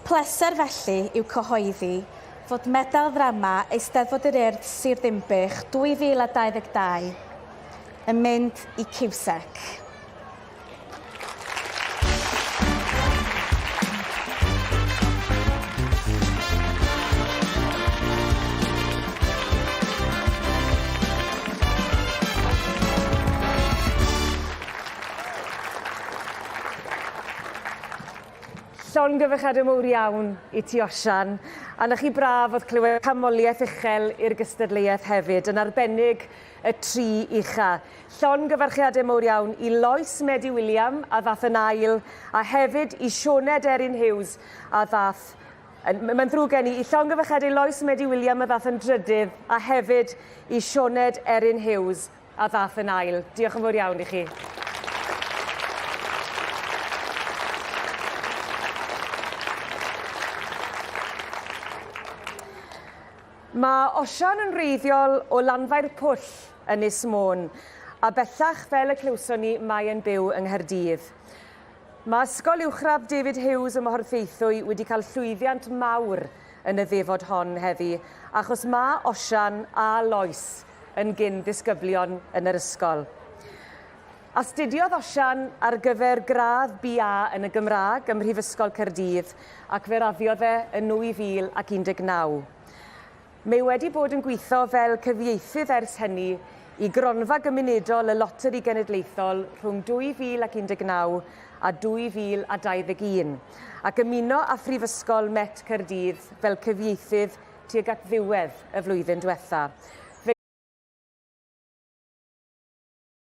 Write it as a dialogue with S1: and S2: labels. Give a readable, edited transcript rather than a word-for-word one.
S1: Pleser felly yw cyhoeddi fod Medal Ddrama Eisteddfod yr Urdd Sir Ddinbych 2022 yn mynd i Cusack.
S2: Llongyfarchiadau mowr iawn i ti Osian, a 'na chi braf oedd clywed canmoliaeth uchel i'r gystadleuaeth hefyd, yn arbennig y tri ucha. Llongyfarchiadau mowr iawn i Lois Medi William a ddath yn ail, a hefyd i Sioned Erin Hughes a ddath yn... Mae'n ddrwg gen i, i llongyfarchiadau Lois Medi William a ddath yn drydydd, a hefyd i Sioned Erin Hughes a ddath yn ail. Diolch yn fawr iawn i chi. Mae Osian yn wreiddiol o Lanfair Pwll, Ynys Môn, a bellach, fel y clywson ni, mae e'n byw yng Nghaerdydd. Mae Ysgol Uwchradd David Hughes ym Mhorthaethwy wedi cael llwyddiant mawr yn y ddefod hon heddi, achos mae Osian a Lois yn gyn ddisgyblion yn yr ysgol. Astudiodd Osian ar gyfer gradd BA yn y Gymraeg ym Mhrifysgol Caerdydd ac fe raddiodd e yn 2019. Mae wedi bod yn gweithio fel cyfieithydd ers hynny i Gronfa Gymunedol y Loteri Genedlaethol rhwng 2019 a 2021, ac ymuno â Phrifysgol Met Caerdydd fel cyfieithydd tuag at ddiwedd y flwyddyn diwetha.